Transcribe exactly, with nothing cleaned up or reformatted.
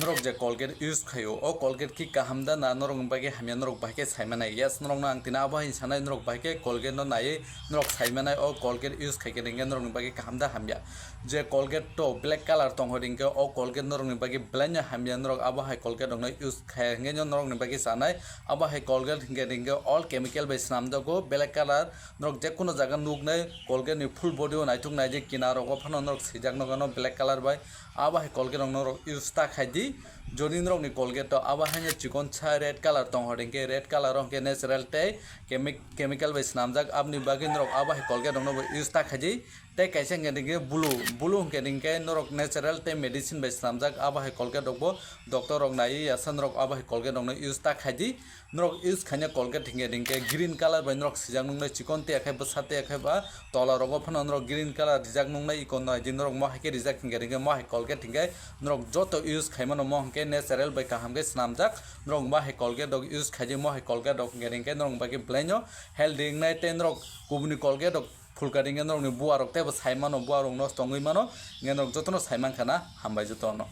Norok je Colgate use khaio, o Colgate ki kaham da na norokni bagwi hamya, norok bahai khe saimanai. Yes, norokno ang tini abo hai sanai, norok bahai khe Colgate no naiwi norok saimanai, o Colgate use khaikhe hwnkhe norokni bagwi kaham da hamya. Je Colgate to black color tongkha hwnkhe o Colgate norokni bagwi belai no hamya, norok abo hai Colgate rokno use khaya hwnkhe norokni bagwi sanai. Abo hai Colgate hwnkhe hwnkhe all chemical bai swnamjago, black color norok jekunu jaga nuknai Colgate ni full body o naithok nai je kinarogo phano norok swijak nukano black color bai. Abo hai Colgate rok norok use ta khai di. Jodi norokni Colgate to abo haino chikon sa red color tong hor hwnkhe red color o hwnkhe natural tei chemi-, chemical bai swnamjak, aboni bagwi norok abo hai Colgate rokno bo use ta khai di. Tei kaisa hwnkhe hwnkhe blue, blue hwnkhe hwnkhe norok natural tei medicine bai swnamjak, abo hai Colgate rok bo doctor rok naiwi yasa norok abo hai Colgate rokno use ta khai di. Norok use khaina Colgate hwnkhe hwnkhe green color bai norok swijak nuknai, chikon tei akhai bwsa tei akhai ba tola rogo phano norok green color rijak nuknai, iko nai di norok mo hai khe rijak hwnkhe hwnkhe mo hai Colgate hwnkhe norok joto use khaimano mo hwnkhe natural bai kaham khe swnamjak. Norok mo hai Colgate rok use khai di, mo hai Colgate rok hwnkhe hwnkhe norok bagwi belai no healthy wngnai tei norok kubuni Colgate rok phulkha hwnkhe norokni buwa rok teibo saimano, buwa rok nosto wngwi mano, hwnkhe norok jotono saimankha na, hambai jotono.